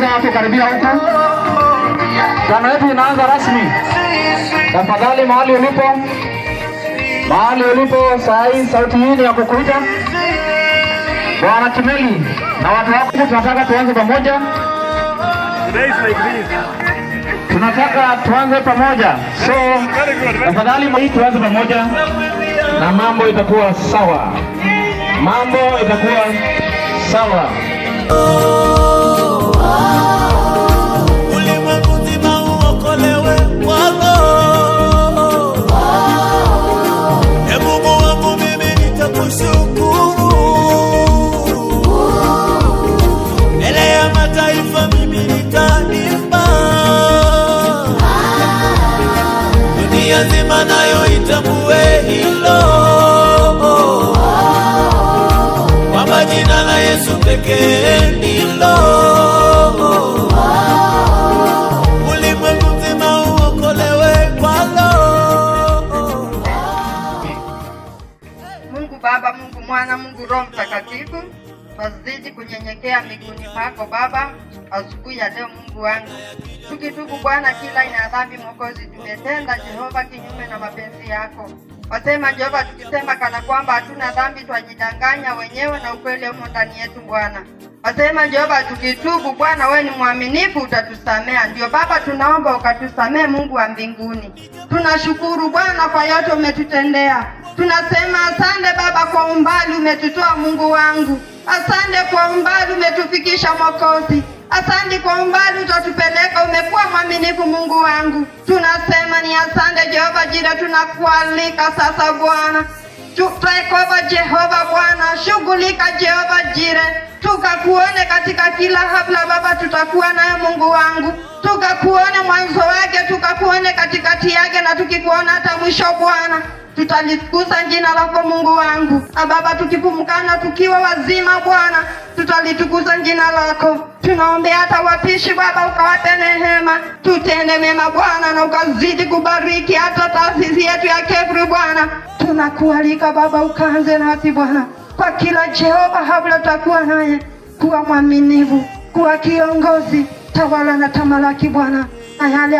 Tunaanza kukaribia huku. Tano yetu inaanza rasmi. Tafadhali mahali ulipo. Mahali ulipo saa hii sauti hii ni ya kukuita. Bwana Kimeli na watu wako tunataka tuanze pamoja. Tunataka tuanze pamoja. So tafadhali tuanze pamoja na mambo itakuwa sawa. Mambo itakuwa sawa. Ulimwengu mzima uokolewe kwako. E Mungu wangu mimi nitakushukuru. Mbele ya mataifa mimi nitaimba. Dunia nzima nayo itambue hilo. Kwa jina la Yesu pekee ndilo. Ulimwengu mzima uokolewe kwalo. Mungu Baba, Mungu Mwana, Mungu Roho Mtakatifu, twazidi kunyenyekea miguuni pako Baba asubuhi ya leo Mungu wangu. Tukitubu Bwana kila aina ya dhambi Mwokozi tumetenda Jehova kinyume na mapenzi yako. Wasema Jehova, tukisema kana kwamba hatuna dhambi twajidanganya wenyewe na ukweli umo ndani yetu Bwana. Wasema Jehova, tukitubu Bwana wewe ni mwaminifu utatusamea. Ndio Baba tunaomba ukatusamee Mungu wa mbinguni. Tunashukuru Bwana kwa yote umetutendea. Tunasema asante Baba kwa umbali umetutoa Mungu wangu. Asante kwa umbali umetufikisha Mwokozi. Asante kwa umbali utatupeleka, umekuwa mwaminifu Mungu wangu. Tunasema ni asante Jehova Jira, tunakualika sasa Bwana. Take over Jehova Bwana, shughulika Jehova Jira. Tukakuone katika kila hafla Baba, tutakuwa naye Mungu wangu. Tukakuone mwanzo wake, tukakuone katikati yake na tukikuona hata mwisho Bwana. Tutalitukuza jina lako Mungu wangu. Baba tukipumkana tukiwa wazima Bwana, tutalitukuza jina lako. Tunaombea hata wapishi Baba ukawape neema, tutende mema Bwana na ukazidi kubariki hata taasisi yetu ya Kefri Bwana. Tunakualika Baba ukaanze nasi Bwana. Kwa kila Jehova hafla tutakuwa naye, kuwa mwaminifu, kuwa kiongozi, tawala na tamalaki Bwana. Na yale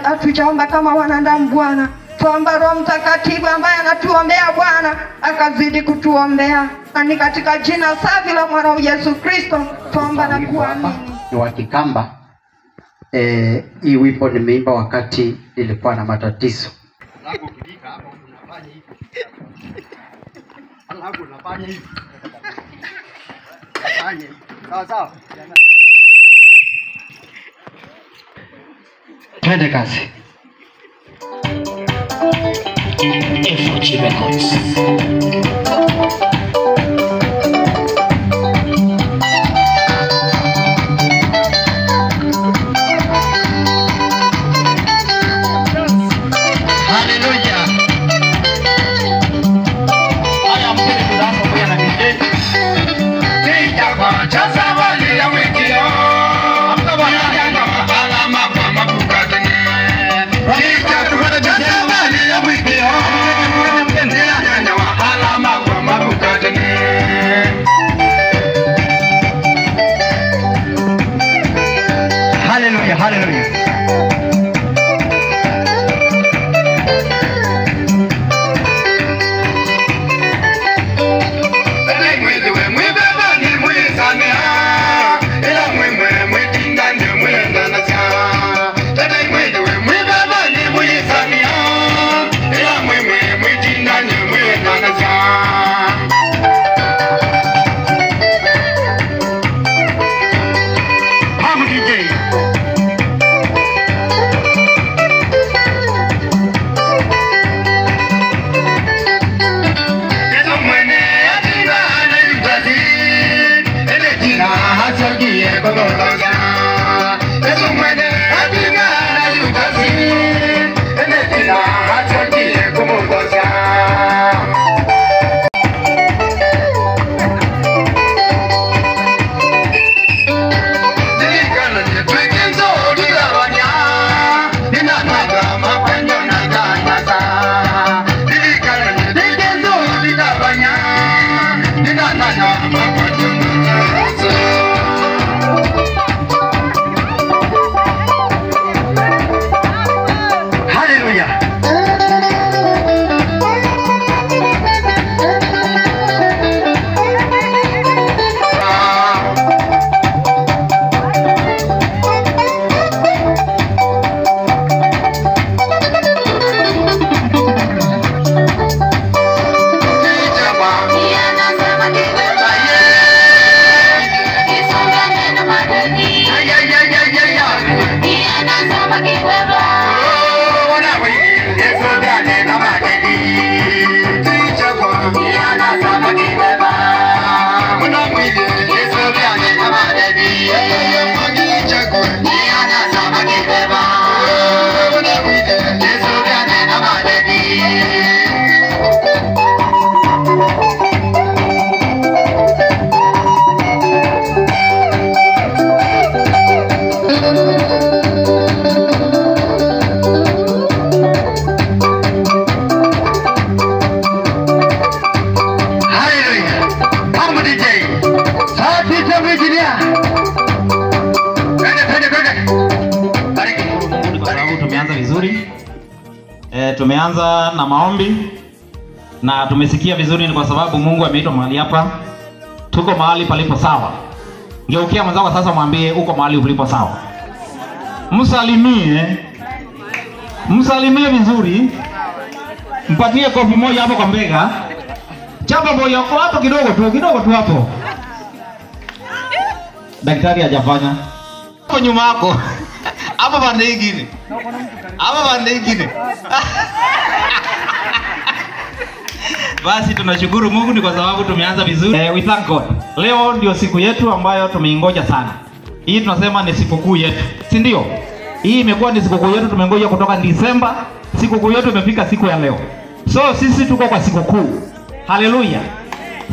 hatujaomba kama wanadamu Bwana, tuomba Roho Mtakatifu ambaye anatuombea Bwana akazidi kutuombea. Na ni katika jina safi la mwana Yesu Kristo tuomba na kuamini. Ni wa Kikamba. Hii wimbo nimeimba wakati nilikuwa na matatizo. Alafu ukifika hapo unafanya hivi. Alafu unafanya hivi. Fanye. Sawa sawa. Twende kazi. FG Records. Hallelujah. Haya mpende kudansa kwa na DJ. Nita kwa chasa wali ya wikio. Amka bwana yanga alama kwa mabuka tena. Nita kwa chasa wali ya wikio. Alama kwa mabuka tena. Hallelujah, hallelujah. Nina na na Engineer. Twende twende twende. Bariki. Mungu kwa sababu tumeanza vizuri. Tumeanza na maombi na tumesikia vizuri, ni kwa sababu Mungu ameitwa mahali hapa. Tuko mahali palipo sawa. Geukia mwenzako sasa, mwambie uko mahali ulipo sawa. Msalimie. Msalimie vizuri. Mpatie kofi moja hapo kwa mbega. Chapa moja kwa hapo kidogo tu hapo. Daktari hajafanya. Hapo nyuma yako. Hapo pande nyingine. Hapo pande nyingine. Basi tunashukuru Mungu ni kwa sababu tumeanza vizuri. We thank God. Leo ndio siku yetu ambayo tumeingoja sana. Hii tunasema ni sikukuu yetu, si ndio? Hii imekuwa ni sikukuu yetu, tumengoja kutoka Disemba. Sikukuu yetu imefika siku ya leo. So sisi tuko kwa sikukuu. Haleluya.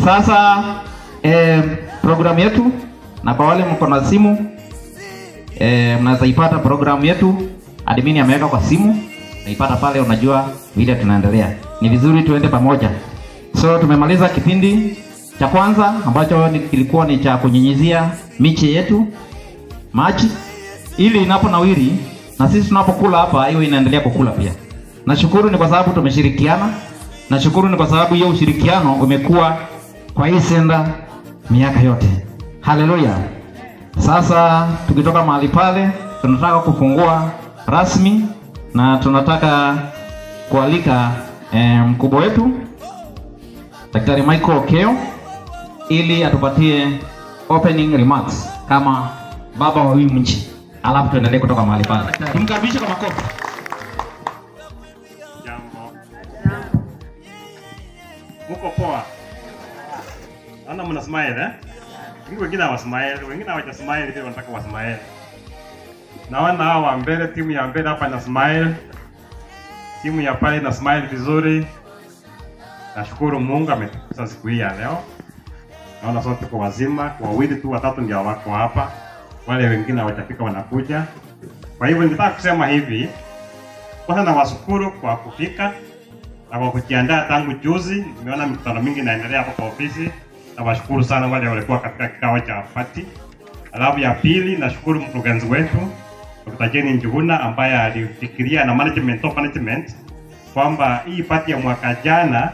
Sasa programu yetu, na kwa wale mko na simu mnaweza ipata programu yetu. Admin ameweka kwa simu, naipata pale, unajua vile tunaendelea. Ni vizuri tuende pamoja. So tumemaliza kipindi cha kwanza ambacho kilikuwa ni cha kunyunyizia miche yetu maji ili inaponawiri na sisi tunapokula hapa hiyo inaendelea kukula pia. Nashukuru ni kwa sababu tumeshirikiana. Nashukuru ni kwa sababu hiyo ushirikiano umekuwa kwa hii senda miaka yote. Haleluya. Sasa tukitoka mahali pale tunataka kufungua rasmi na tunataka kualika mkubwa wetu Daktari Michael Okeo ili atupatie opening remarks kama baba wa huyu mji. Alafu tuendelee kutoka mahali pale. Tumkaribishe kwa makofi. Jambo. Mko poa? Naona mna smile eh? Wengine hawasmile, wengine hawajasmile vile wanataka wasmile. Naona hawa wa mbele, timu ya mbele hapa na smile. Timu ya pale na smile vizuri. Nashukuru Mungu ametukuza siku hii ya leo. Naona sote tuko wazima, wawili tu watatu ndio wako hapa. Wale wengine hawajafika wanakuja. Kwa hivyo ningetaka kusema hivi. Kwanza nawashukuru kwa kufika na kwa kujiandaa tangu juzi. Nimeona mikutano mingi inaendelea hapa kwa ofisi. Nawashukuru sana wale walikuwa katika kikao cha party. Alafu ya pili nashukuru mkurugenzi wetu Dr. Jane Njuguna ambaye alifikiria na management, top management kwamba hii party ya mwaka jana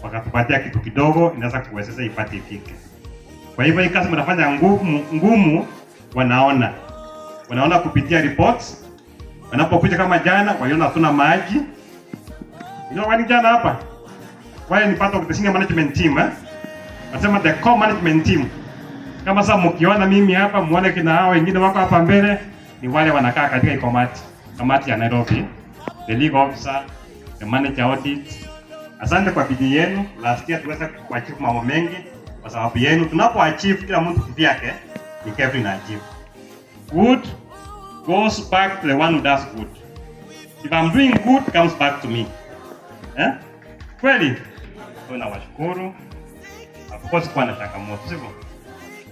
wakatupatia kitu kidogo inaweza kuwezesha hii party ifike. Kwa hivyo hii kazi mnafanya ngumu, wanaona kupitia reports. Wanapokuja kama jana waliona hatuna maji. You know jana hapa wale ni part of the senior management team eh? Nasema the core management team. Kama sasa mkiona mimi hapa muone kina hao wengine wako hapa mbele ni wale wanakaa katika hii kamati ya Nairobi, the legal officer, the manager audit. Asante kwa bidii yenu. Last year tuweza kuachieve mambo mengi kwa sababu yenu. Tunapo achieve kila mtu kivyake, ni Kevin achieve. Good goes back to the one who does good. If I'm doing good, comes back to me. Eh? Kweli? Kwa nawashukuru. Of course kwa na changamoto, sivyo?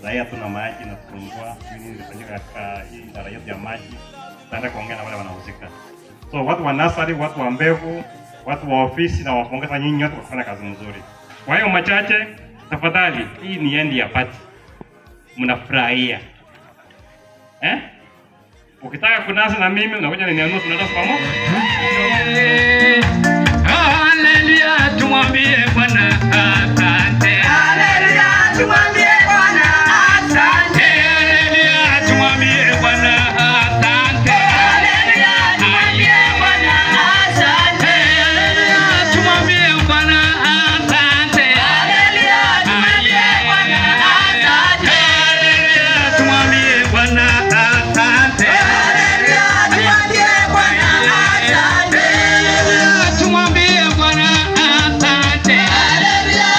Raia tuna maji na tusumbua, nini ilifanyika katika hii idara yetu ya maji. Tutaenda kuongea na wale wanahusika. So watu wa nasari, watu wa mbegu, watu wa ofisi na wapongeza nyinyi wote kwa kufanya kazi nzuri. Kwa hiyo machache, tafadhali, hii ni end ya party. Mnafurahia. Eh? Ukitaka kunasa na mimi unakuja nianua tunataka pamoja. Haleluya, tumwambie Bwana asante. Haleluya, tumwambie Bwana asante. Haleluya, tumwambie Bwana asante. Haleluya, tumwambie Bwana asante. Haleluya, tumwambie Bwana asante. Haleluya, tumwambie Bwana asante. Haleluya, tumwambie Bwana asante. Haleluya, tumwambie Bwana asante. Tumwambie Bwana asante. Haleluya,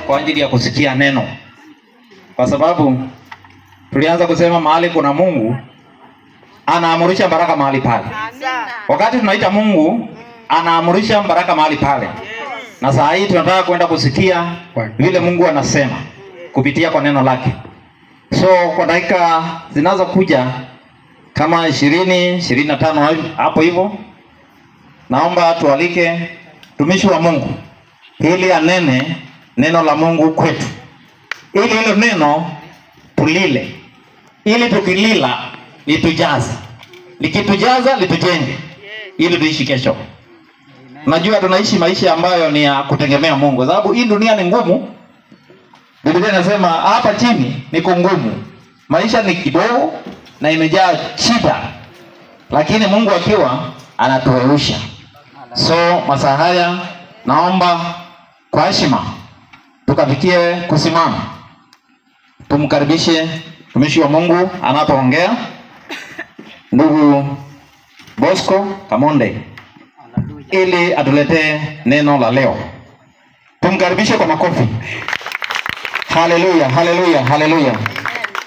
Kwa ajili ya kusikia neno, kwa sababu tulianza kusema mahali kuna Mungu anaamurisha baraka mahali pale. Wakati tunaita Mungu anaamurisha baraka mahali pale. Na saa hii tunataka kwenda kusikia vile Mungu anasema kupitia kwa neno lake. So kwa dakika zinazokuja kama 20, 25 hapo hivyo, naomba tualike mtumishi wa Mungu ili anene neno la Mungu kwetu, ili hilo neno tulile, ili tukilila litujaze, likitujaza litujenge, ili tuishi kesho. Najua tunaishi maisha ambayo ni ya kutegemea Mungu, sababu hii dunia ni ngumu. Biblia inasema hapa chini ni kungumu, maisha ni kidogo na imejaa shida, lakini Mungu akiwa anatuerusha. So masaa haya naomba kwa heshima tukafikie kusimama, tumkaribishe mtumishi wa Mungu anapoongea, ndugu Bosco Kamonde, ili atuletee neno la leo. Tumkaribishe kwa makofi. Haleluya, haleluya, haleluya.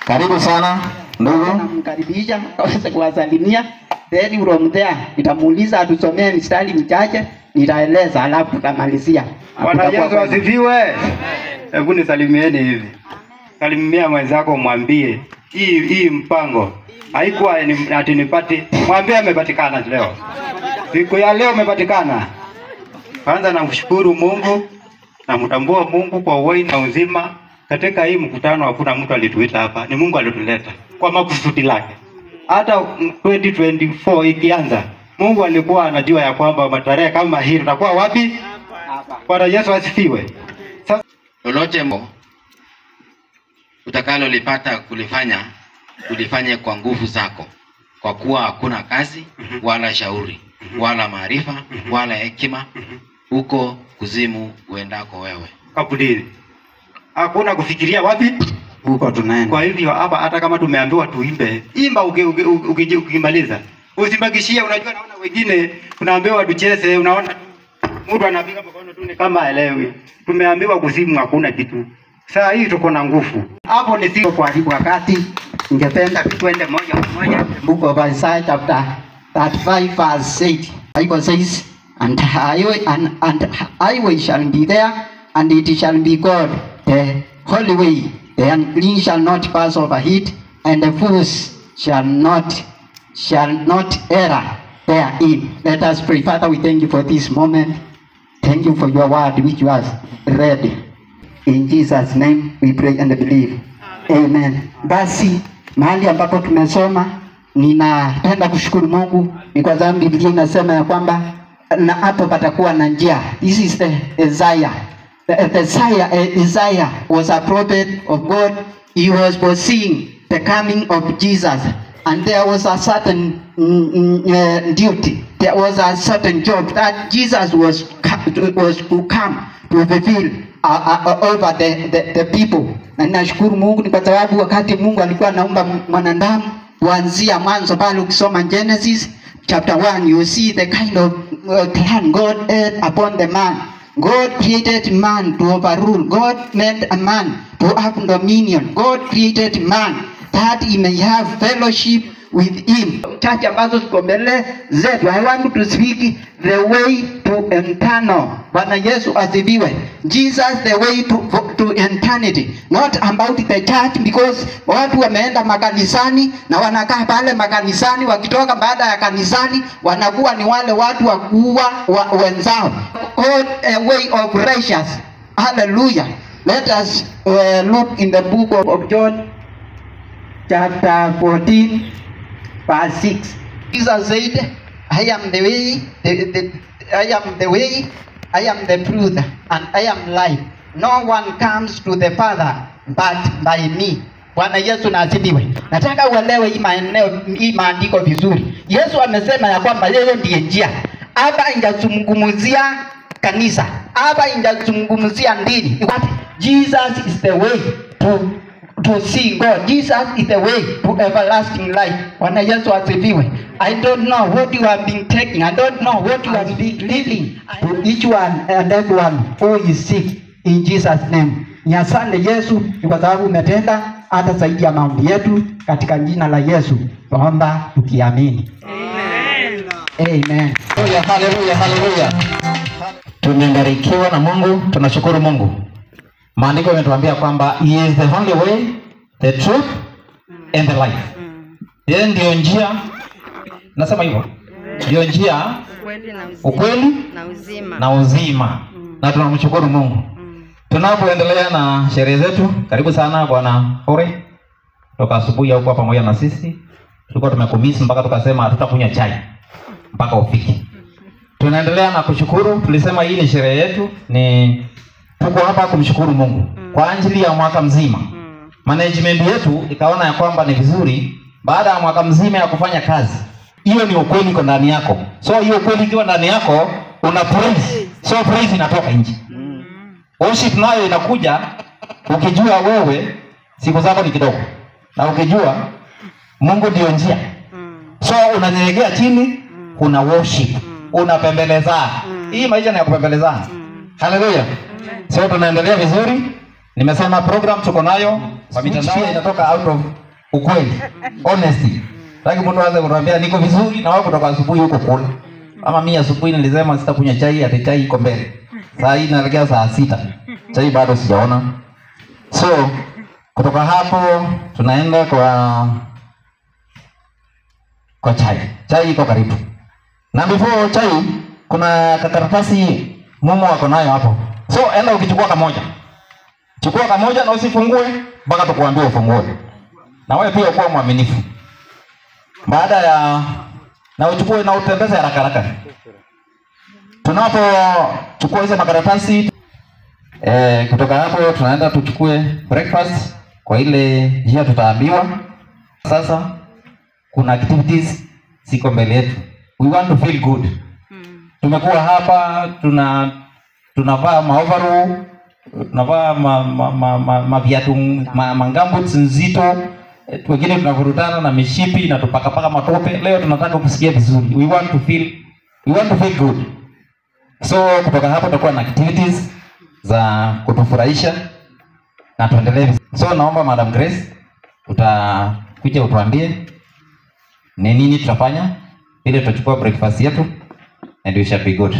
Karibu sana ndugu. Namkaribisha aweze kuwasalimia. Then from there nitamuuliza atusomee mistari michache, nitaeleza alafu tutamalizia. Bwana Yesu asifiwe. Hebu nisalimieni hivi. Salimia mwenzako mwambie hii mpango haikuwa ati nipate, mwambie amepatikana leo. Siku ya leo umepatikana. Kwanza namshukuru Mungu, namtambua Mungu kwa uhai na uzima. Katika hii mkutano hakuna mtu alituita hapa, ni Mungu alituleta kwa makusudi lake. Hata 2024 ikianza, Mungu alikuwa anajua ya kwamba matarehe kama hii tutakuwa wapi? Bwana Yesu asifiwe. Sasa lolote utakalolipata kulifanya, ulifanye kwa nguvu zako, kwa kuwa hakuna kazi wala shauri wala maarifa wala hekima huko kuzimu uendako wewe. Kaburini hakuna kufikiria wapi huko tunaenda. Kwa hivyo hapa hata kama tumeambiwa tuimbe, imba ukimaliza. Usimbakishie. Unajua naona wengine tunaambiwa tucheze, unaona mtu anapiga mkono tu ni kama elewi. Tumeambiwa kuzimu hakuna kitu. Saa hii tuko na nguvu. Hapo ni sio kwa wakati. Ningependa twende moja kwa moja Book of Isaiah chapter 35 verse 8. Bible says, and highway shall be there, and it shall be called the holy way. The unclean shall not pass over it, and the fools shall not err therein. Let us pray. Father, we thank you for this moment. Thank you for your word which you have read. In Jesus' name we pray and believe. Amen. Basi mahali ambapo tumesoma, ninapenda kushukuru Mungu ni kwa sababu Biblia inasema ya kwamba na hapo patakuwa na njia. This is the Isaiah. The Isaiah was a prophet of God. He was foreseeing the coming of Jesus, and there was a certain duty. There was a certain job that Jesus was to come to fulfill over the people. Na nashukuru Mungu ni kwa sababu wakati Mungu alikuwa anaumba mwanadamu, Kuanzia mwanzo pale ukisoma Genesis chapter 1, you see the kind of plan God had upon the man. God created man to overrule. God made a man to have dominion. God created man that he may have fellowship with him. Church ambazo ziko mbele zetu, I want to speak the way to eternal. Bwana Yesu asifiwe. Jesus the way to eternity. Not about the church, because watu wameenda makanisani na wanakaa pale makanisani, wakitoka baada ya kanisani wanakuwa ni wale watu wa kuua wenzao. God a way of righteous. Hallelujah. Let us look in the book of John chapter 14 verse 6. Jesus said, I am the way, I am the way, I am the truth, and I am life. No one comes to the Father but by me. Bwana Yesu na asifiwe. Nataka uelewe hii maeneo, hii maandiko vizuri. Yesu amesema ya kwamba yeye ndiye njia. Hapa inazungumzia kanisa. Hapa inazungumzia dini. Jesus is the way to see God. Jesus is the way to everlasting life. Bwana Yesu asifiwe. I don't know what you have been taking. I don't know what you have been living. To each one and everyone who is sick, in Jesus name. Ni asante Yesu ni kwa sababu umetenda hata zaidi ya maombi yetu, katika jina la Yesu tuomba tukiamini. Amen. Amen. Hallelujah, hallelujah. Tumebarikiwa na Mungu, tunashukuru Mungu. Maandiko yametuambia kwamba he is the only way, the truth and the life. Yeye ndio njia, nasema hivyo. Ndio njia, ukweli na uzima. Na tunamshukuru Mungu. Tunapoendelea na sherehe zetu, karibu sana Bwana Ore. Toka asubuhi huko pamoja na sisi. Tulikuwa tumekumisi mpaka tukasema hatutakunywa chai mpaka ufike. Tunaendelea na kushukuru. Tulisema hii ni sherehe yetu, ni tuko hapa kumshukuru Mungu kwa ajili ya mwaka mzima. Management yetu ikaona ya kwamba ni vizuri baada ya mwaka mzima ya kufanya kazi. Hiyo ni ukweli iko ndani yako. So hiyo ukweli ikiwa ndani yako una praise. So praise inatoka nje. Worship nayo inakuja ukijua wewe siku zako ni kidogo. Na ukijua Mungu ndio njia. So unanyenyekea chini, una worship, unapembeleza. Hii maisha ni ya kupembeleza. Hallelujah. So tunaendelea vizuri. Nimesema program tuko nayo kwa mitandao inatoka out of ukweli, honesty. Lakini mtu aanze kutuambia niko vizuri na wao kutoka asubuhi huko kula. Ama mimi asubuhi nilisema sitakunywa chai, ati chai iko mbele. Saa hii naelekea saa 6. Chai bado sijaona. So kutoka hapo tunaenda kwa chai. Chai iko karibu. Na before chai kuna karatasi mumo wako nayo hapo. So enda ukichukua kamoja. Chukua kamoja na usifungue mpaka tukuambie ufungue. Na wewe pia kuwa mwaminifu. Baada ya na uchukue na utembeze haraka haraka. Tunapochukua hizo makaratasi kutoka hapo tunaenda tuchukue breakfast kwa ile njia tutaambiwa. Sasa kuna activities ziko mbele yetu. We want to feel good. Tumekuwa hapa tunavaa maoverall, tunavaa ma viatu mangambuts nzito, wengine tunavurutana na mishipi na tupakapaka matope. Leo tunataka kusikia vizuri. We want to feel good. So kutoka hapo tutakuwa na activities za kutufurahisha na tuendelee. So naomba Madam Grace utakuja utuambie ni nini tutafanya ili tutachukua breakfast yetu and we shall be good.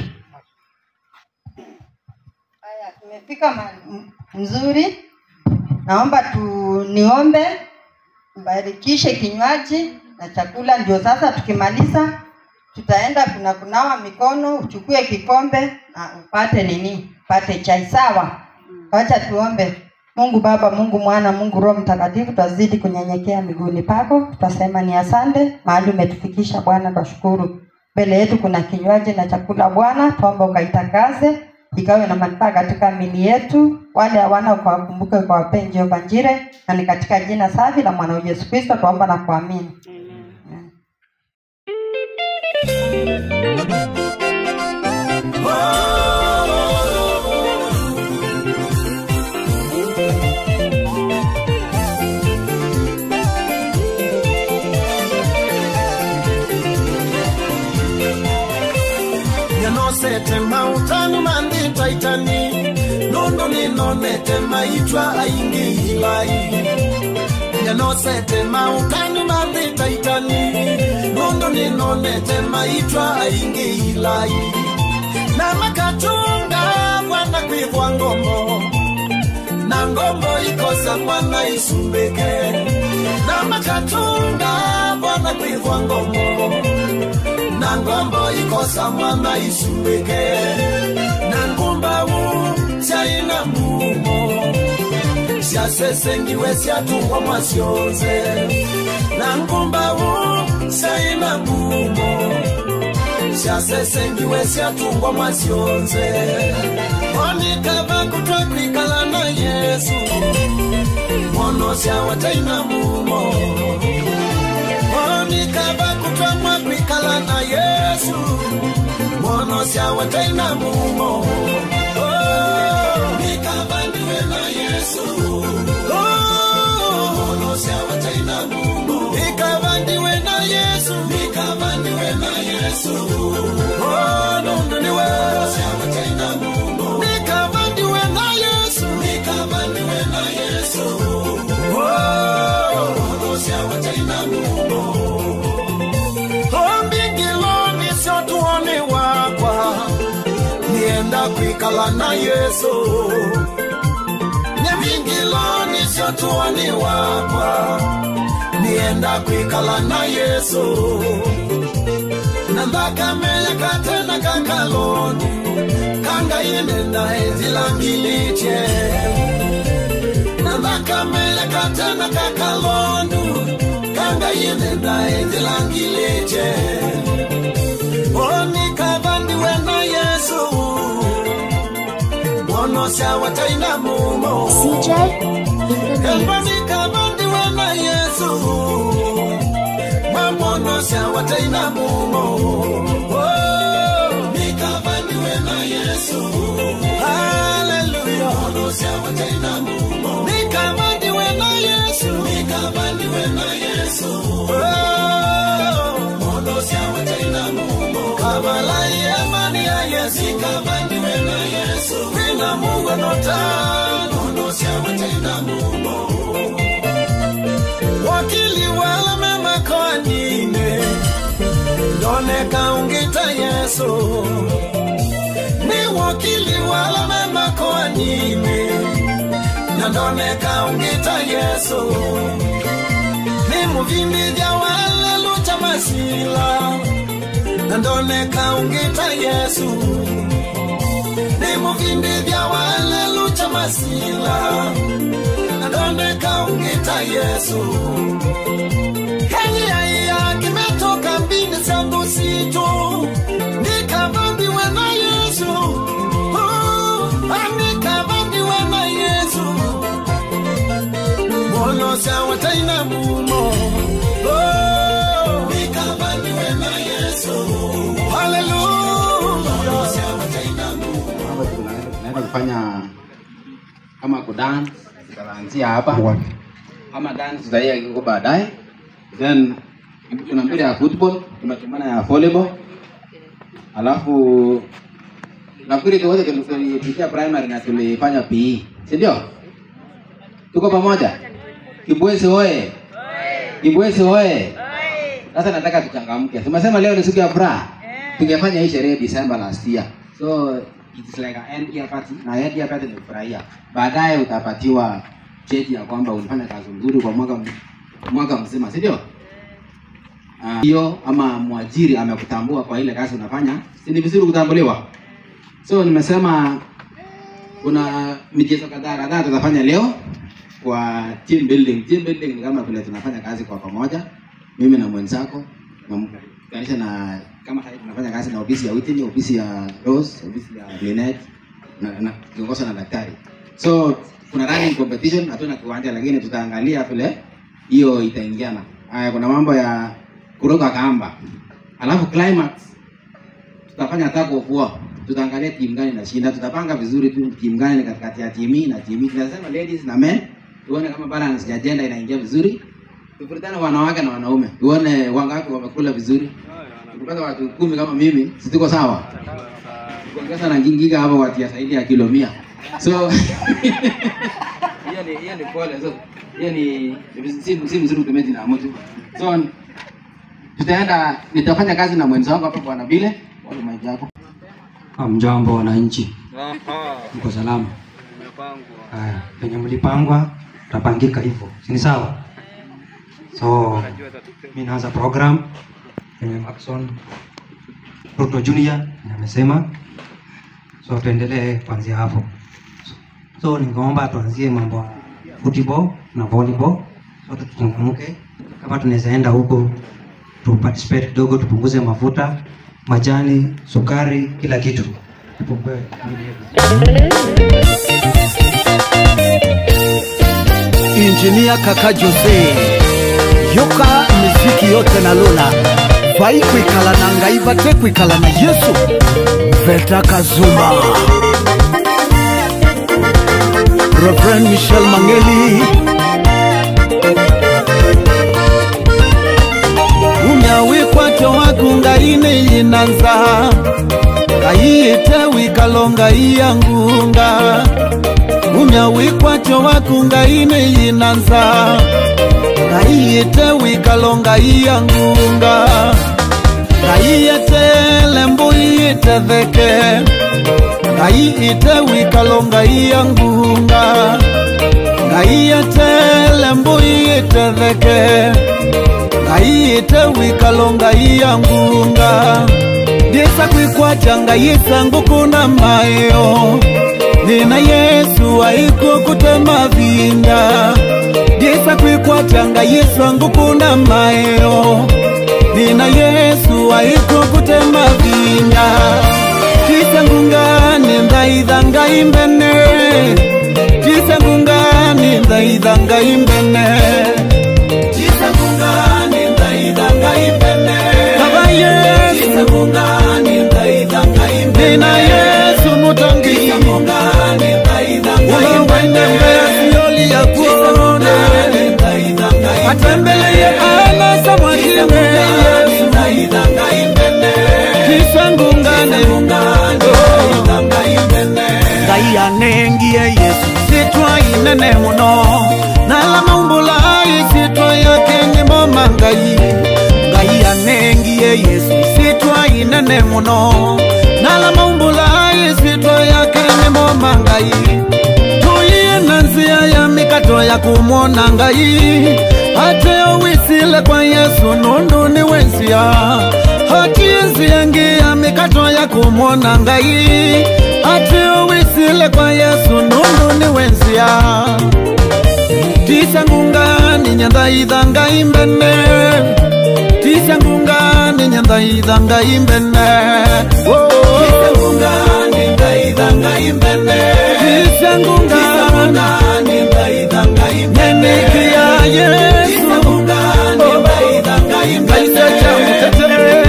Haya, tumefika mzuri. Naomba niombe mbarikishe kinywaji na chakula, ndio sasa tukimaliza tutaenda kuna kunawa mikono, uchukue kikombe na upate nini? Upate chai, sawa? Wacha tuombe. Mungu Baba, Mungu Mwana, Mungu Roho Mtakatifu, twazidi kunyenyekea miguuni pako. Twasema ni asante mahali umetufikisha Bwana, twashukuru. Mbele yetu kuna kinywaji na chakula Bwana, tuombe ukaitakaze ikawe na manufaa katika miili yetu. Wale hawana ukawakumbuke, ukawape njia njire, na ni katika jina safi la mwana Yesu Kristo tuomba na kuamini. Amen. ninonete maitwa aingi ilai Nyanosete maukani mathita itani Nundu ninonete maitwa aingi ilai Na makatunga bwana kwivwa ngombo Na ngombo ikosa mwana isumbeke Na makatunga bwana kwivwa ngombo Na ngombo ikosa mwana isumbeke Na ngumba u chaina mumo Siasesengiwe siatungwa mwasioze Na ngumba u chaina mumo Siasesengiwe siatungwa mwasioze Onikava kutwa kwikala na Yesu Mwono siawataina mumo Onikava kutwa mwakwikala na Yesu Mwono siawataina mumo Oh, nikava ndiwe na Yesu Oh, mwono siawataina mumo Nikava ndiwe na Yesu Nikava ndiwe na Yesu Oh, nundu niwe siawataina mumo Nikava ndiwe na Yesu Nikava ndiwe na Yesu Oh, mwono siawataina mumo Ombingiloni sio tuone wakwa Nienda kwikala na Yesu Nyamingiloni sio tuone wakwa Nienda kwikala na Yesu Nandaka meya katena kakaloni Kanga inenda ezilangiliche Nandaka meya katena kakaloni Kanga inenda ezilangiliche Onika vandiwe na Yesu Mwono siawataina mumo CJ in the mix. Onika vandiwe na Yesu Mwono siawataina mumo Oh, nikavandiwe na Yesu Hallelujah Mwono siawataina mumo Nikavandiwe na Yesu Nikavandiwe na Yesu Oh, mwono siawataina mumo Kabala amani ya Yesu Nikavandiwe na Yesu Wina Mungu anota Mwono siawataina mumo Wakili wala mema kwa nine Ndoneka ungita Yesu Ni wakili wala mema kwa nine Ndoneka ungita Yesu Ni muvimbi vya wala lucha masila Ndoneka ungita Yesu Ni muvimbi vya wala lucha masila Ndoneka ungita Yesu Kenya ya kimetoka mbini sandu sito Nikavandiwe na Yesu Oh, nikavandiwe na Yesu Mwono siawataina mumo Oh, nikavandiwe na Yesu Hallelujah Mwono siawataina mumo. Tunaenda kufanya kama kudance, tutaanzia hapa. Ama dance tutaia iko baadaye. Then kuna mpira ya football, kuna tumana ya volleyball. Alafu nafikiri tu wote tulipitia primary na tulifanya PE, si ndio? Tuko pamoja? Kibwezi oye. Kibwezi oye. Sasa nataka tuchangamke. Tumesema leo ni siku ya furaha. Tungefanya hii sherehe December last year. So it's like an end year party. Na end year party ni kufurahia. Baadaye utapatiwa cheti ya kwamba ulifanya kazi nzuri kwa mwaka mzima, si ndio? Hiyo ama mwajiri amekutambua kwa ile kazi unafanya, si ni vizuri kutambuliwa? So nimesema kuna michezo kadhaa tutafanya leo kwa team building. Team building ni kama vile tunafanya kazi kwa pamoja, mimi na mwenzako na kanisa, na kama sasa tunafanya kazi na ofisi ya Whitney, ofisi ya Rose, ofisi ya Lynette na kiongozi na daktari. So kuna running competition, hatuna kiwanja lakini tutaangalia vile hiyo itaingiana. Haya, kuna mambo ya kuruka kamba. Alafu climax tutafanya tug of war. Tutaangalia timu gani inashinda, tutapanga vizuri tu timu gani katikati ya timu hii na timu hii. Tunasema ladies na men, tuone kama balance ya gender inaingia vizuri. Tufurutane wanawake na wanaume, tuone wangapi wamekula vizuri. Tukipata watu 10 kama mimi, si tuko sawa? Kuongeza na ngingiga hapo watu ya zaidi ya kilo 100. So hiyo ni pole. So hiyo ni si mzuri kutumia jina la mtu. So tutaenda, nitafanya kazi na mwenzangu hapa Bwana Bile. Wale maji yako. Mjambo wananchi. Mko salama? Haya, penye mlipangwa tutapangika hivyo. Si ni sawa? So mimi naanza program penye Maxon Ruto Junior amesema. So tuendelee kuanzia hapo. So ningeomba tuanzie mambo ya football na volleyball. So tuchangamke. Kama tunaweza enda huko tu participate kidogo, tupunguze mafuta, majani, sukari, kila kitu. Tupungue mwili yetu. Injinia Kaka Jose yoka miziki yote na Lola vai kwikala na ngaiva te kwikala na Yesu Veta Kazuma Reverend Michel Mangeli Umyawikwacho wakungaine yinanza Kaiite wikalonga iyangunga Umyawikwacho wakungaine yinanza Kaiite wikalonga iyangunga Kaiite lembu iite theke Kaiite wikalonga iyangunga Kaiite lembu iite theke Kaiite wikalonga iyangunga Disa kwikwachanga yisangu kuna mayo Nina Yesu aiko kutema vinda Disa kwikwachanga yisangu kuna mayo Nina Yesu aiko kutema vinda Tisa ngungani ndaidhanga imbene Tisa ngungani ndaidhanga imbene Tisa ngungani ndaidhanga imbene Baba Yesu Tisa ngungani ndaidhanga imbene Nina Yesu mutangi Tisa ngungani ndaidhanga imbene Yoli ya kuone Atembeleye ala samwakime Yesu Tisa ngungani Ngai anengie Yesu sitwa inene muno Nala maumbula sitwa yake nyimbo mangai Ngai anengie Yesu sitwa inene muno Nala maumbula sitwa yake nyimbo mangai Tuiye na nzia ya mikato ya kumwona ngai Ate owisile kwa Yesu nundu ni wenzia Hati nzia ngia mikato ya kumwona ngai Ate owisile kwa Yesu nundu ni wenzia Tisa ngungani nyandaidhanga imbene Tisa ngungani nyandaidhanga imbene Tisa ngungani nyandaidhanga imbene Tisa ngungani nyandaidhanga imbene Nenikia Yesu Tisa ngungani nyandaidhanga imbene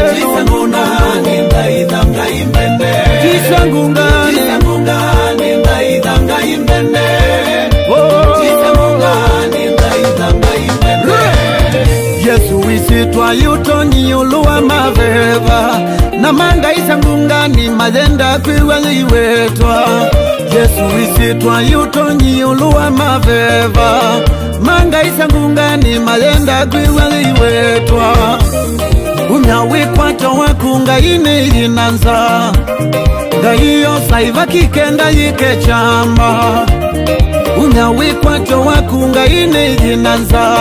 Tisa ngungani nyandaidhanga imbene Tisa ngungani nyandaidhanga imbene Yesu isitwa yutoni yuluwa maveva Na manga isangungani majenda kwiwa iwetwa Yesu isitwa yutoni yuluwa maveva Manga isangungani majenda kwiwa iwetwa Umyawikwacho wakungaine inanza Ngaiyo saiva kikenda yikechamba Umyawikwacho wakungaine inanza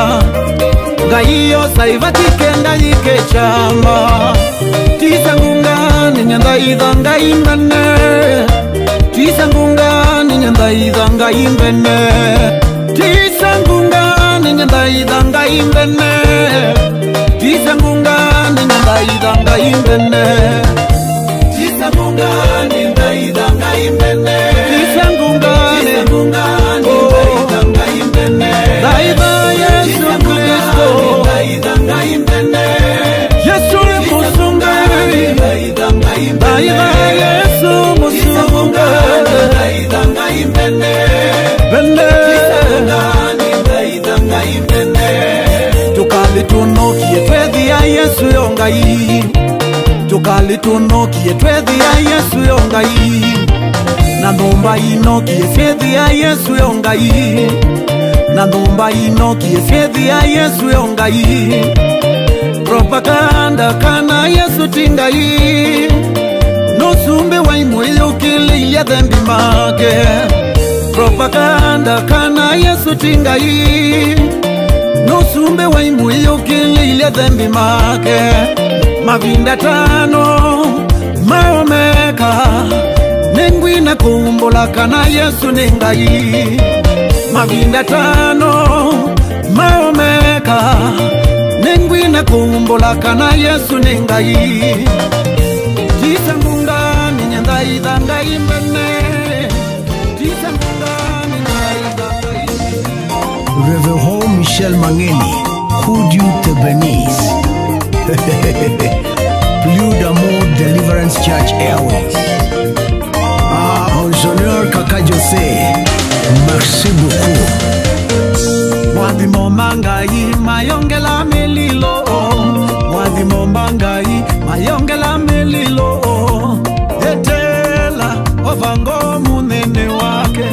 Ngaiyo saiva kikenda yikechamba Tisa ngungani nyandaidhanga imbene Tisa ngungani nyandaidhanga imbene Tisa ngungani nyandaidhanga imbene Tisa ngungani nyandaidhanga imbene Tisa ngungani nyandaidhanga imbene Tisa ngungani nyandaidhanga imbene Daiva Yesu Kristo Yesu musunga Daiva Yesu musunga Bende Tukalitunokie twethi ya Yesu yongai Tukalitunokie twethi ya Yesu yongai Na ndomba inoki esethi ya Yesu yongai. Na ndomba inoki esethi ya Yesu yongai. Propaganda kana Yesu tingai. Nosumbe waimwe yokile ya dhambi make. Propaganda kana Yesu tingai. Nosumbe waimwe yokile ya dhambi make. Mavinda tano maomeka. Nengwina kumbola kana Yesu ningai. Mavinda tano maomeka. Nengwina kumbola kana Yesu ningai. Tisa munga minyandai dangai mene. Tisa munga minyandai dangai. Reverend Michel Mangeni, que Dieu te bénisse. Plus d'amour Deliverance Church Airways. Ah, Ingénieur Kaka José, merci beaucoup. Mwadhimo mangai mayongela melilo. Mwadhimo mangai mayongela melilo. Etela ovango munene wake.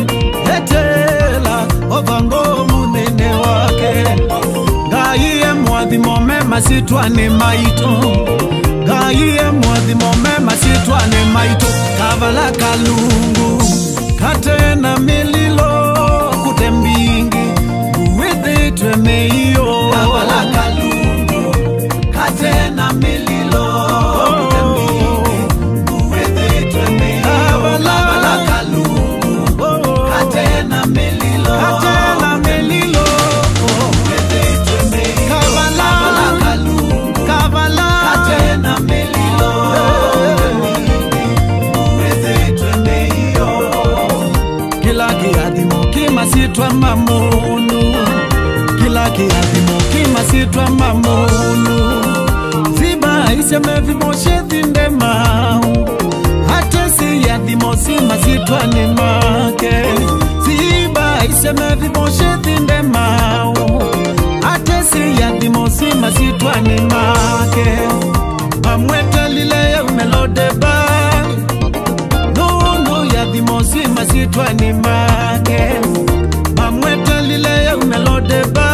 Etela ovango munene wake. Ngai mwadhimo mema sitwane maito. Ngai mwadhimo mema sitwane maito. Kavala kalungu katena melilo kutembingi uwithitwe meiyo. Kavala kalungu katena melilo kutembingi uwithitwe meiyo. Kavala kalungu katena melilo katena melilo uwithitwe meiyo. Kavala kalungu kavala katena melilo kila kiadhimo kimasitwa mamunu. Kila kiadhimo kimasitwa mamunu. Ziba iseme vimoshe dhindemau. Hata si yadhimo simasitwa ni make. Ziba iseme vimoshe dhindemau. Hata si yadhimo simasitwa ni make. Amwete lile umelodeba. Yadhimosi masitwa ni make. Amwete lile umelodeba.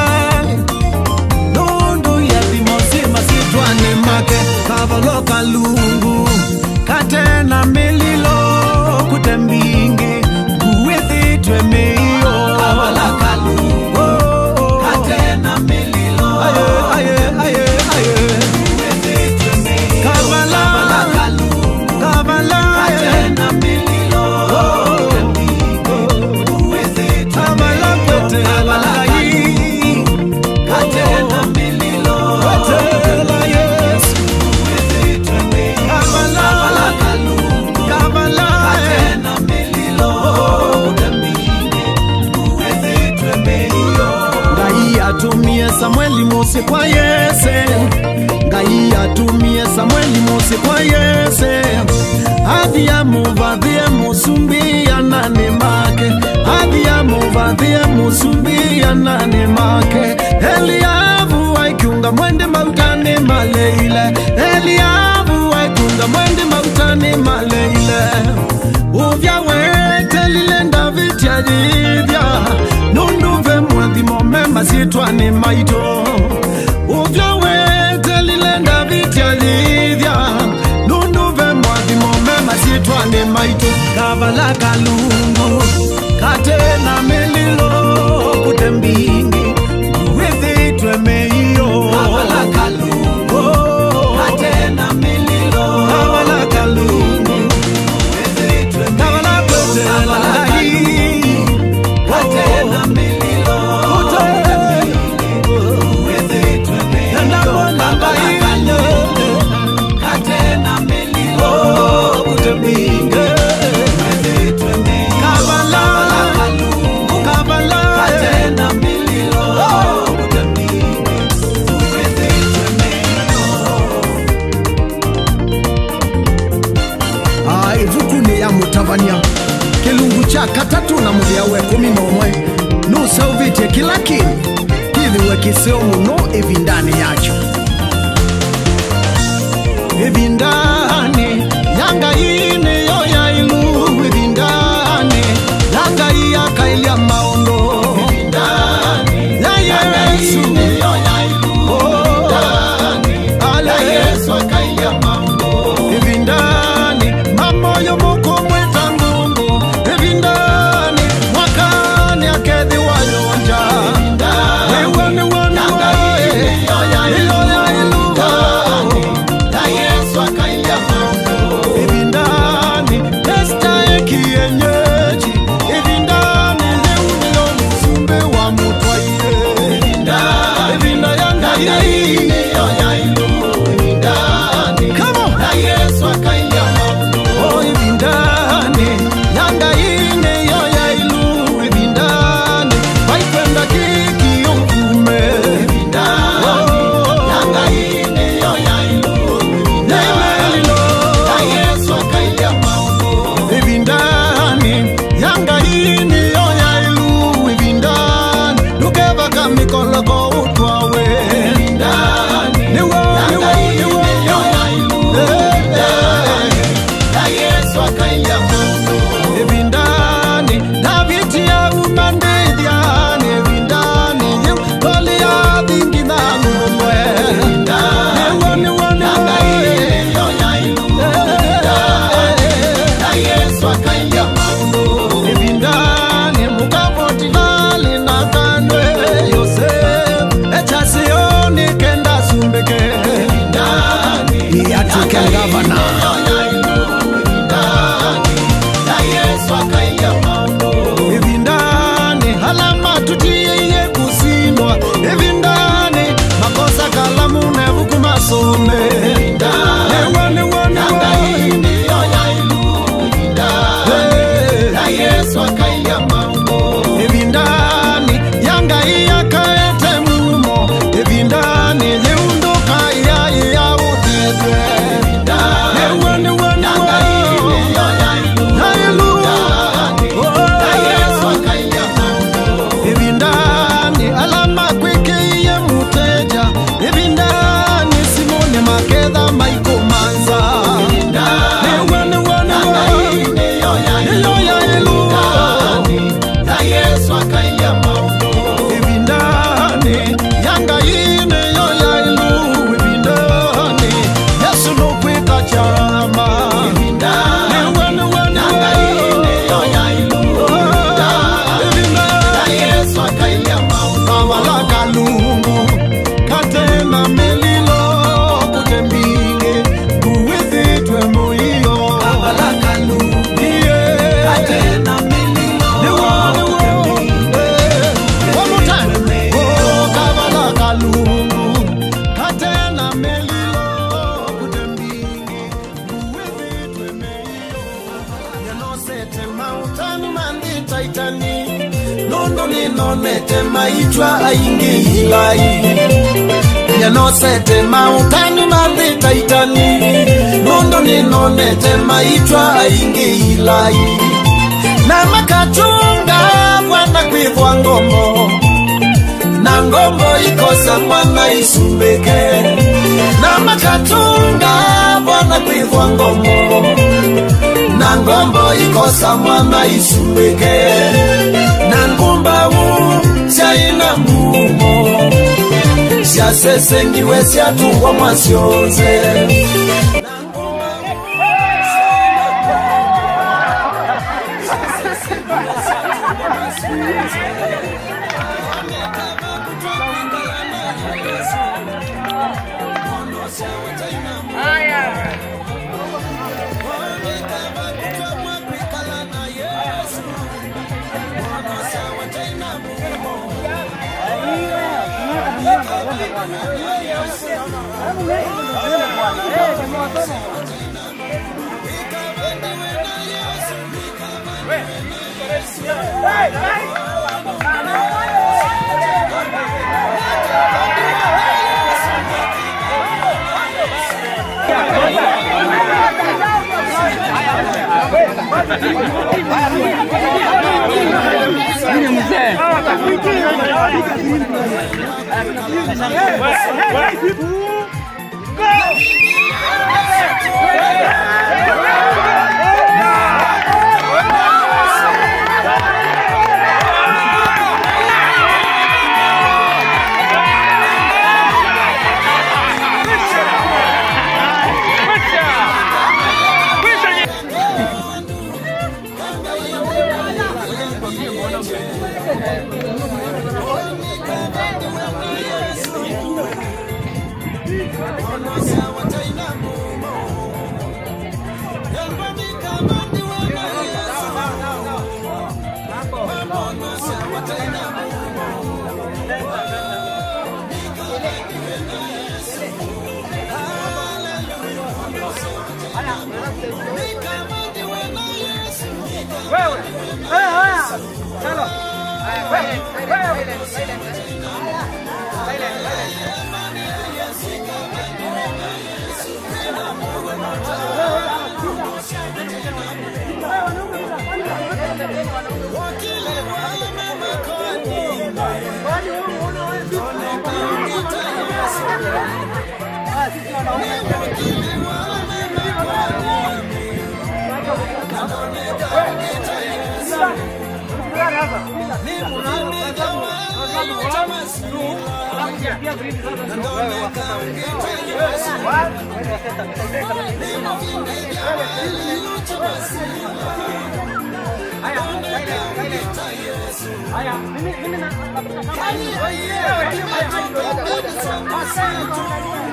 Nundu yadhimosi masitwa ni make. Kavalo kalungu katena mililo kutembingi uwithitwe meiyo. Kavala kalungu katena mililo. Aye aye aye aye. Uwithitwe meiyo. Kavala kalungu kavala katena mililo. Samueli Mose kwa Yese. Ngai atumie Samueli Mose kwa Yese. Hadi amuvadhie musumbi anane make. Hadi amuvadhie musumbi anane make. Eliabu aikunga mwende mautane maleile. Eliabu aikunga mwende mautane maleile. Uvya wete lilenda vitya jivya. Nunduve mwadhimo mema sitwa ni maito. Uvya wete lilenda vitya jivya. Nunduve mwadhimo mema sitwa ni maito. Kavala kalungu katena melilo kutembingi uwithitwe meiyo. Kavala kalungu katena melilo. Kavala kalungu Kilungu cha katatu na mudia we 11 nusa uvite kila kini kithiwe kiseo muno ivindani yacho. Ivindani yanga ine yo ya ilu. Ivindani ya gavana. Evindani halama tutiye kusinwa. Evindani makosa kalamu nevukumasome. Evindani yanga iyakaete mumo. Evindani yeundoka iya iya utete. Evindani alama kweke iye muteja. Evindani simone makedha maiko manza. Evindani yanga ine yoya ilu. Evindani Yesu no kweka chama. Kalungu katena melilo kutembinge kuwithitwe muiyo. Katena melilo kutembinge. One more time. Oh, kavala kalungu katena melilo kutembinge kuwithitwe muiyo. Yanosete mautanu mandi taitani. Nondo ninonete maitwa aingi ilai. Yanosete mautanu mandi taitani. Nondo ninonete maitwa aingi ilai. Na makachunga bwana kwivwa ngombo. Na ngombo ikosa mwana isumbeke. Na makachunga bwana kwivwa ngombo. Na ngombo ikosa mwana isumbeke. Na ngumba wu syaina mumo. Syasesengiwe syatungwa mwasyonze.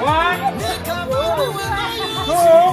One, two,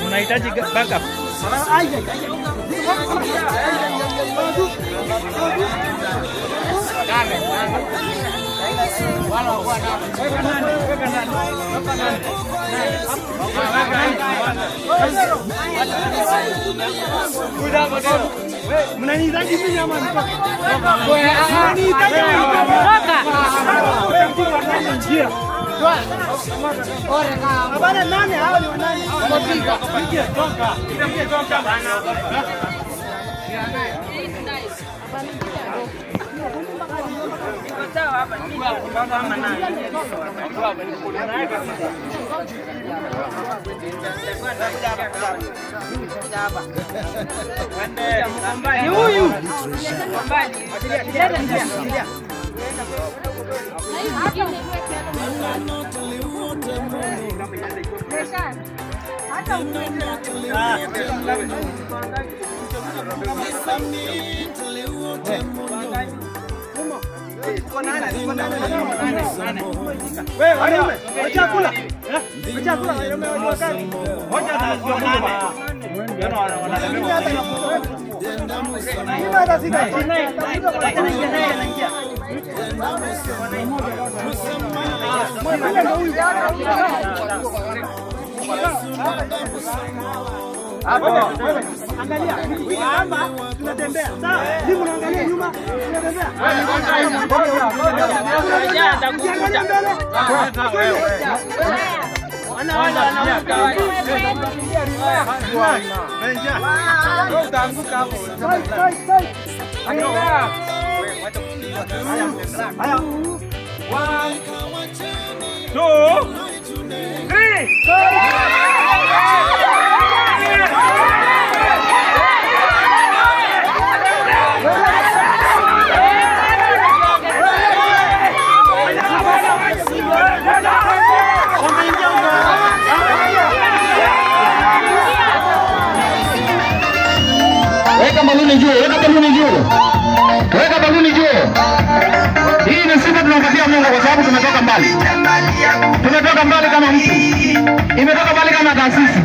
Unahitaji backup. Mnanihitaji mimi ama nitoke? Mnanihitaji mimi? Habari nani hao ni nani? Toka. Toka bana. Ni huyu. Angalia, hapa tunatembea. Sawa? Mimi mnaangalia nyuma, tunatembea. Angalia mbele. Haya. 1 2 3. Weka baluni juu, weka baluni juu. Weka baluni juu. Hii ni sifa tunampatia Mungu kwa sababu tumetoka mbali. Tumetoka mbali kama mtu. Imetoka mbali kama taasisi.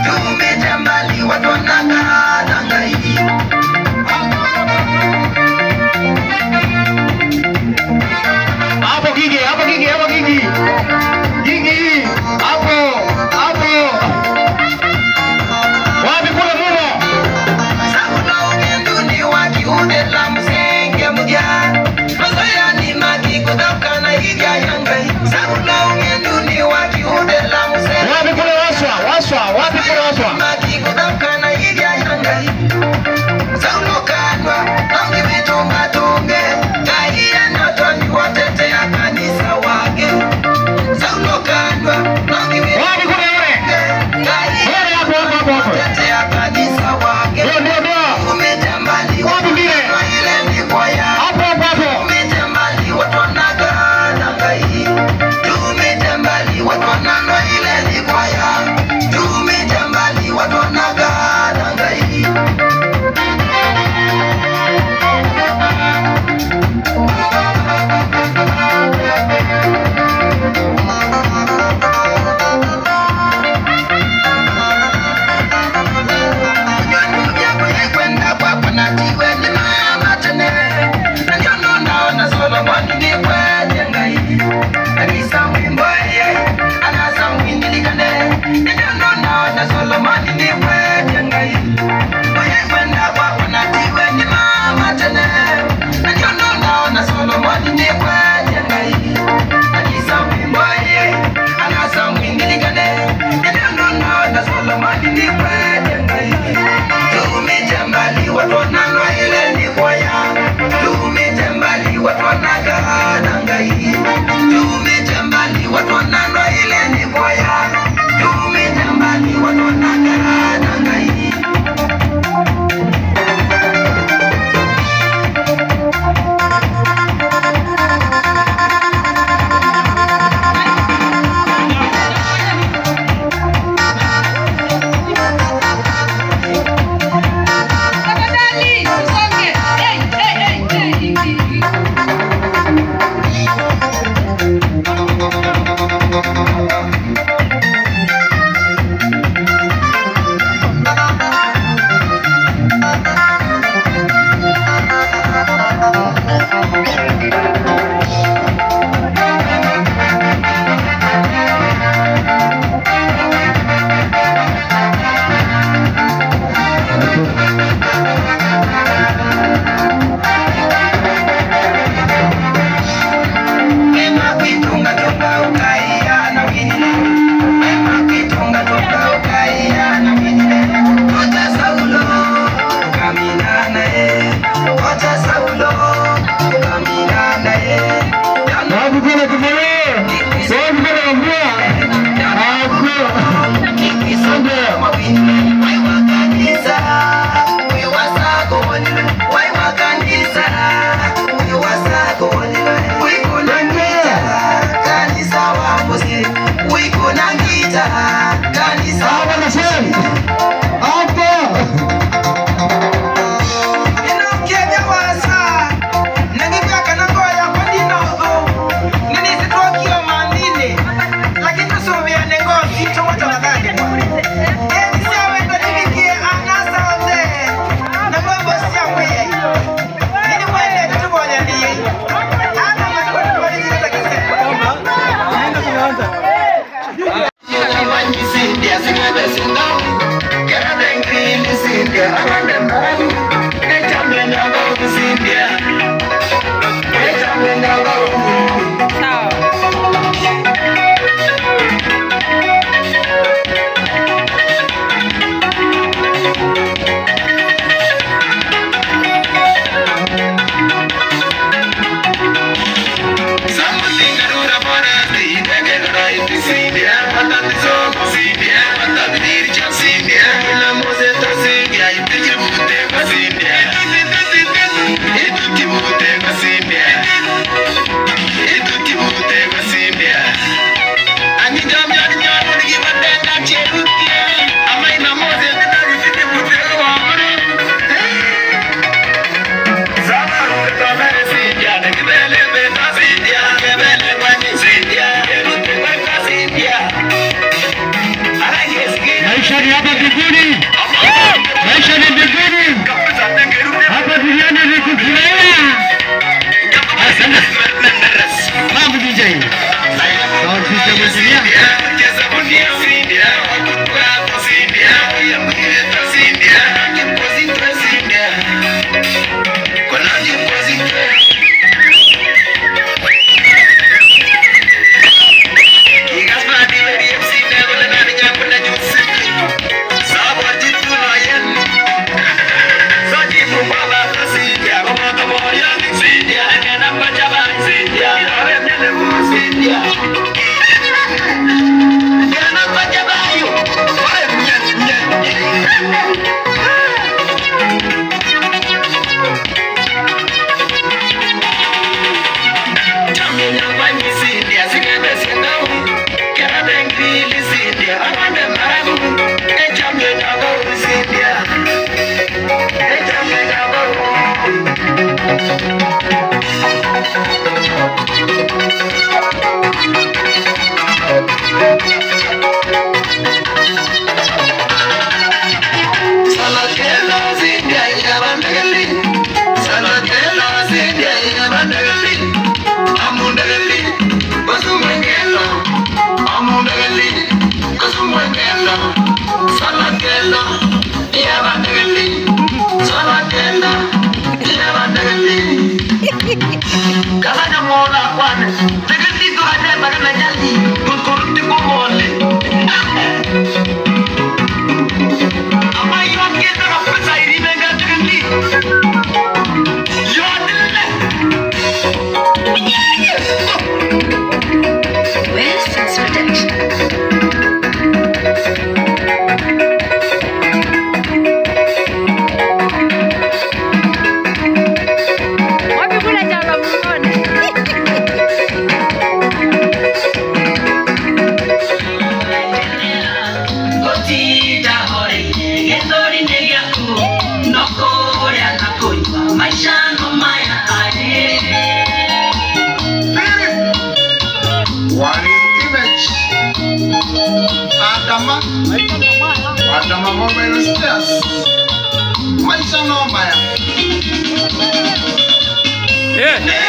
Tumejambali watu wanaka dangai.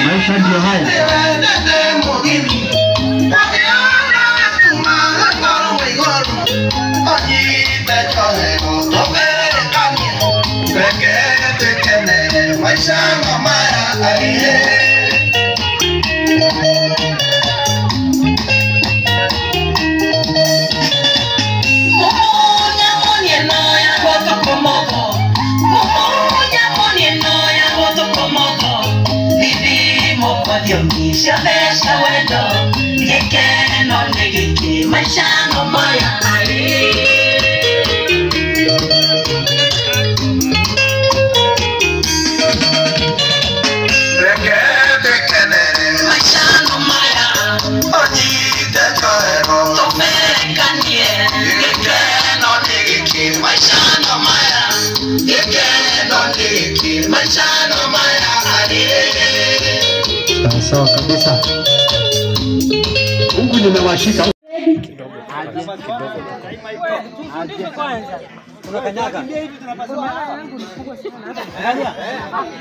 Maisha ndio haya. Sawa kabisa. Huku nimewashika.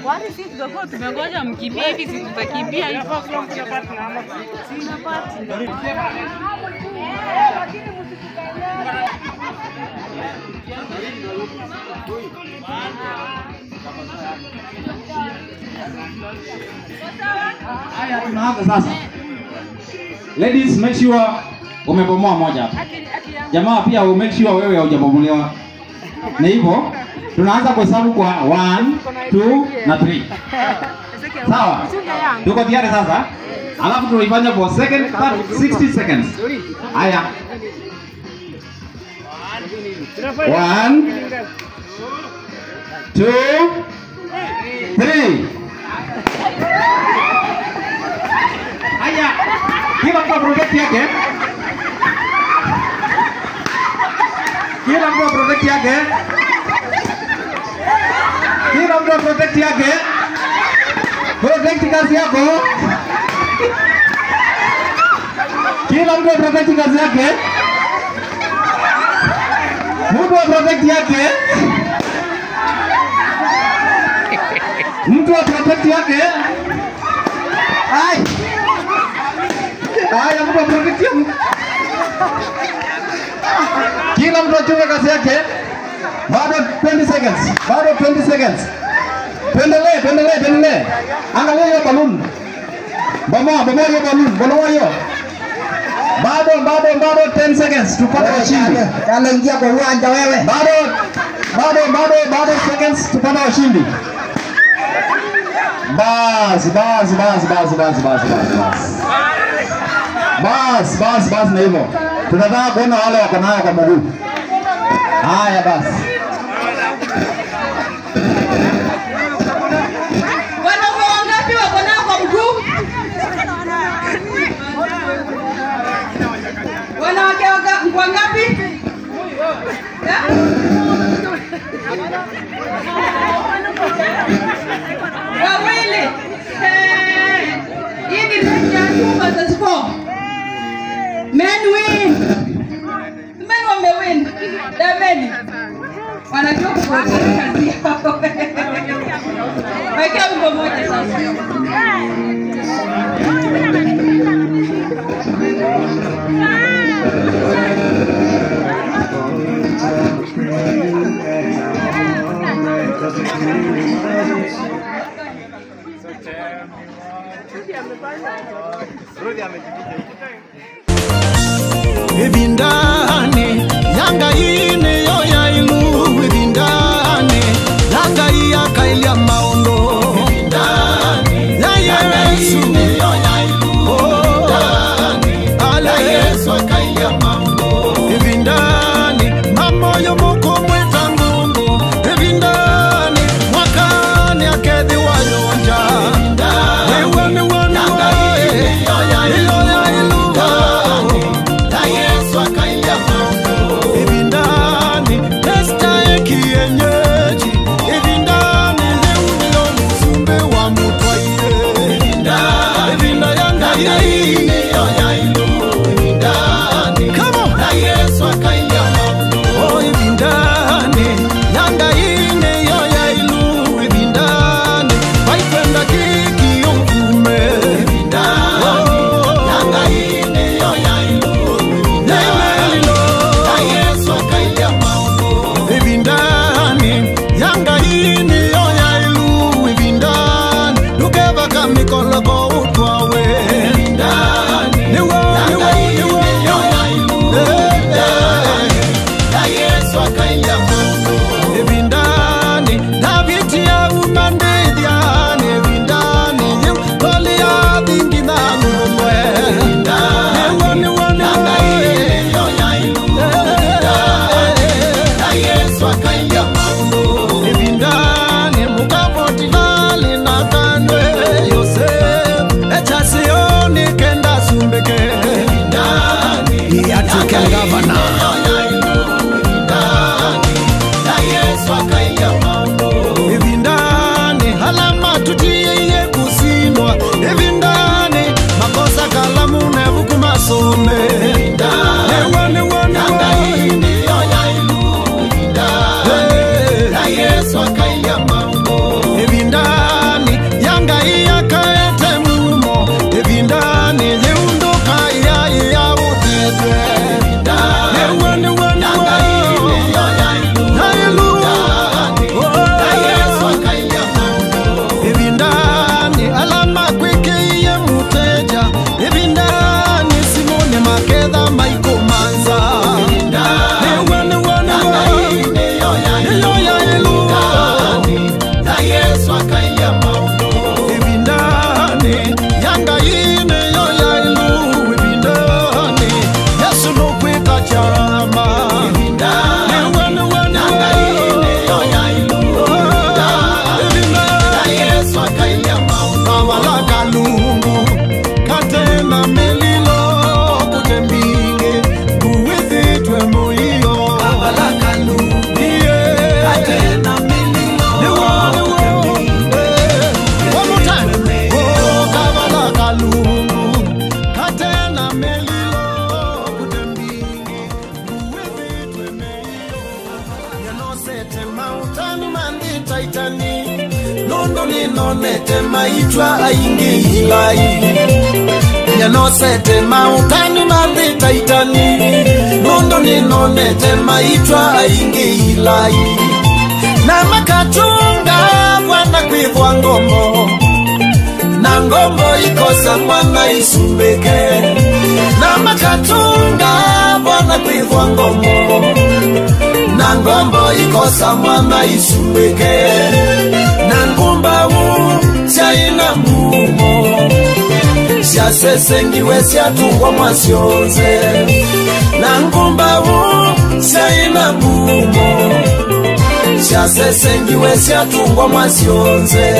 Kwani sisi tutakuwa tumengoja mkimbie hivi, sisi tutakimbia hivi. Haya, tunaanza sasa. Ladies, make sure umebomoa moja hapa. Jamaa pia make sure wewe haujabomolewa. Ni hivyo, tunaanza kuhesabu kwa 1, 2 na 3. Sawa? Tuko tayari sasa? Alafu tunaifanya for second 60 seconds. Haya. 1 2 3. Haya. Kila mtu protect yake. Kila mtu protect yake. Kila mtu protect yake. Protect kazi yako. Kila mtu protect kazi yake. Mtu protect yake. Mtu protect yake. Ai. Haya, mtu protect yake. Kila mtu achunge kazi yake. Bado 20 seconds. Bado 20 seconds. Tuendelee, tuendelee, tuendelee. Angalia hiyo balloon. Bomoa, bomoa hiyo balloon. Bomoa hiyo. Bado, bado, bado 10 seconds. Tupate washindi. Kala ingia kwa uwanja wewe. Bado, bado, bado, bado seconds tupate washindi. Bas, bas, bas, bas, bas, bas, bas, bas. Bas, bas, bas na hivyo. Tunataka kuona wale wako nayo kwa mguu. Haya basi. Wanaume wangapi wako nao kwa mguu? Wanawake wangapi? Wawili. Hii ni round ya 2 versus 4. Men win. Men wamewin. Dameni. Wanajua kufuata kazi yao. Wekea wimbo moja sasa. Ebindani yanga ine yo ya ilu ebindani yanga iya kailia maondo ebindani ya Yesu yo ya ilu ebindani ala Yesu kailia maondo ebindani mamoyo moko mwetangungu ebindani mwakani akedhi wayonja ebindani wewe yanga ine yo ya ilu ebindani esta ekienyeji ebindani leunilo muzumbe wa mutwaire ebindani ebinda yanga ine yo ya ilu ebindani come on na Yesu akailia maondo oh ebindani yanga ine yo ya ilu ebindani baipenda kiki yonkume ebindani yanga ine yo ya ilu ebindani ebindani yanga ine yo ya ilu ebindani lukeva kamikoloko utwawe ebindani niwo niwo niwo yo ya ilu ebindani na Yesu akailia maondo ebindani Davidi ya umandediani ebindani yu Goliathi ngina ngumwe ebindani niwo niwo niwo yo ya ilu ebindani na Yesu akailia maondo ebindani mukavotivali na kanwe Yosef echasioni kenda sumbeke ebindani Yatuke gavana. Ebindani halama tutiye kusindwa ebindani makosa kalamu nevukumasome ebindani niwo niwo niwo yo ya ilu ebindani na Yesu akailia maondo ebindani yanga iyakaete mumo ebindani yeunduka iya iya utete ebindani Nyanosete mautani mandi taitani Nondo ninonete maitwa aingi ilai Nyanosete mautani mandi taitani Nondo ninonete maitwa aingi ilai Na makachunga bwana kwivwa ngomo Na ngombo ikosa mwana isumbeke Na makatunga bwana kwivwa ngomo Na ngombo ikosa mwana isumbeke Na ngumba u syaina mumo Syasesengiwe syatungwa mwasyonze Na ngumba u syaina mumo Syasesengiwe syatungwa mwasyonze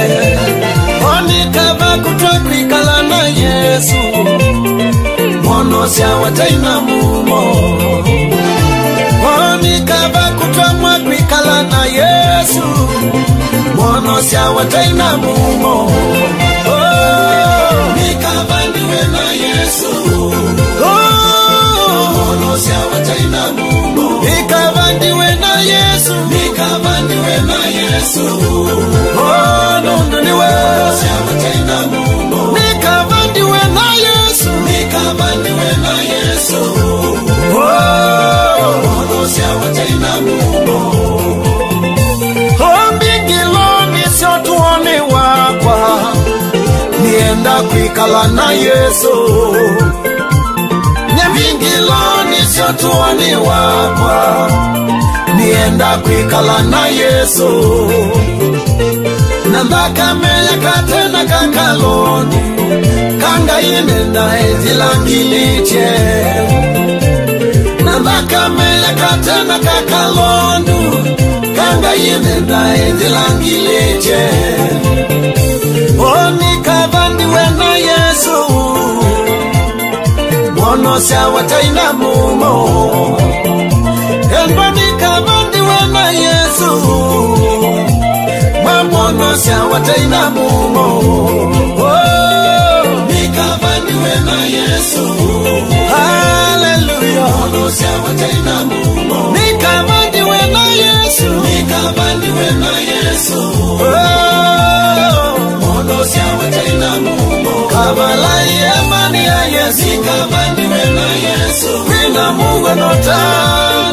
Onikava kutwa kwikala na Yesu Mwono syawataina mumo Onikava kutwa mwakwikala na Yesu Mwono syawataina mumo Nikava ndiwe na Yesu Mwono syawataina mumo Nikava ndiwe na Yesu Nikava ndiwe na Yesu Oh, nundu niwe syawataina mumo Nikava ndiwe na Yesu Nikava ndiwe na Yesu Oh, mwono syawataina mumo Ombingiloni syotuone wakwa Nienda kwikala na Yesu Nyambingiloni syotuone wakwa Nienda kwikala na Yesu Nandakameya katena kakaloni Kanga inenda ezilangiliche Nandakameya katena kakalondu Kanga inenda ezilangiliche Onikava ndiwe na Yesu Mwono syawataina mumo Onikava ndiwe na Yesu Mwono syawataina mumo Nikava ndiwe na Yesu Hallelujah Mwono syawataina mumo Nikava ndiwe na Yesu Nikava ndiwe na Yesu Mwono syawataina mumo Kavala amani ya Yesu Nikava ndiwe na Yesu Kwina Mungu nota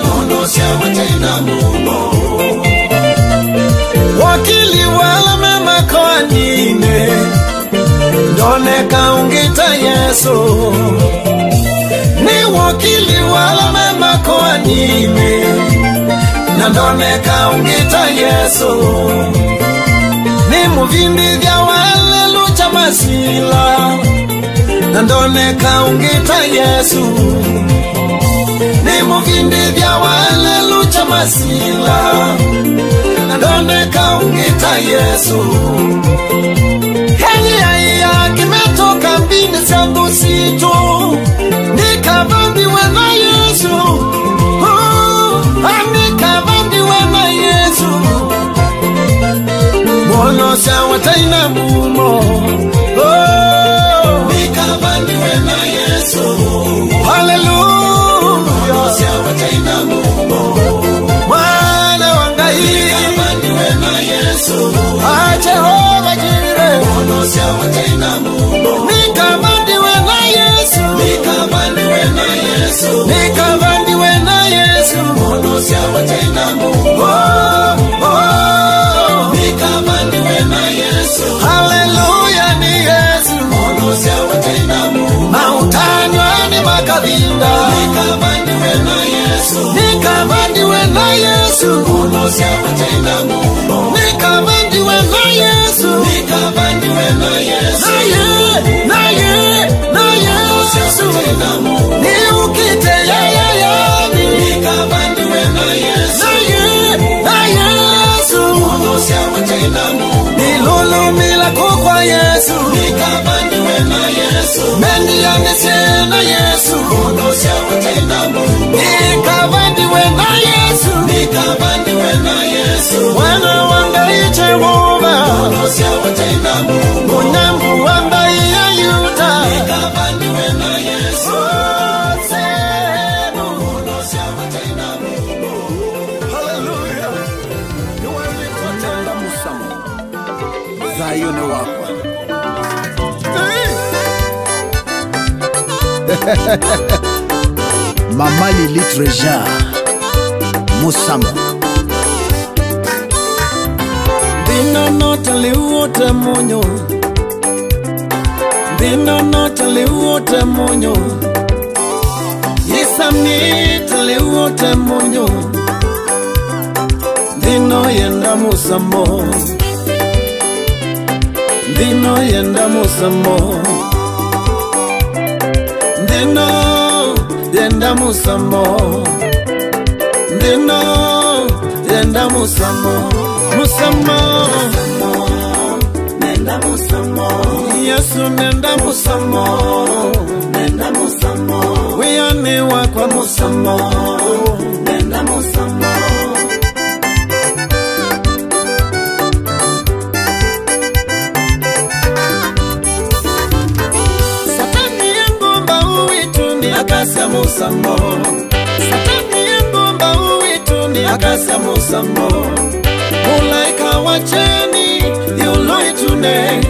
Mwono syawataina mumo Wakili wala mema kwa nine Ndoneka ungita Yesu Ni wakili wala mema kwa nine Ndoneka ungita Yesu Ni muvindi vya wale lucha masila Ndoneka ungita Yesu Ni muvindi vya wale lucha masila Ndoneka ungita Yesu Heli ya kimetoka mbini sangu situ Nikavandiwe na Yesu Nikavandiwe na Yesu Mwono syawataina mumo Nikavandiwe na Yesu Hallelujah Mwono syawataina mumo Mwana wangai Nikavandiwe na Yesu Jehova Jireh Mwono syawataina mumo Nikavandiwe na Yesu Nikavandiwe na Yesu Nikavandiwe na Yesu Mwono syawataina mumo Nikavandiwe na Yesu Hallelujah ni Yesu Mwono syawataina mumo Mautanywa ni makabinda Nikavandiwe na Yesu Nikavandiwe na Yesu Mwono syawataina mumo Nikavandiwe na Yesu Nikavandiwe na Yesu Na ye, na Yesu Niukite ya ya ya Nikavandiwe na Yesu Na ye, na Yesu Mwono syawataina mumo Nilulumila kukwa Yesu Nikavandiwe na Yesu Mendianise na Yesu Mwono syawataina mumo Nikavandiwe na Yesu Nikavandiwe na Yesu Mwana wangai Jehova Mwono syawataina mumo Munyambu wambai ya Yuda Nikavandiwe na Yesu Mwono syawataina mumo Hallelujah. Thayũ nĩ wakwa. Mama Lili Treasure Musamo. Ndino notaliuote munyo, ndino notaliuote munyo, Isami taliuote munyo, ndino yenda musamo, ndino yenda musamo, ndino yenda musamo, ndino yenda musamo. Musamo, nenda musamo, Yesu nenda musamo, nenda musamo, wiyani wakwa musamo, nenda musamo. Satani yengomba uituni akasa musamo, Satani yengomba uituni akasa musamo. Mulaika wacheni yuloitune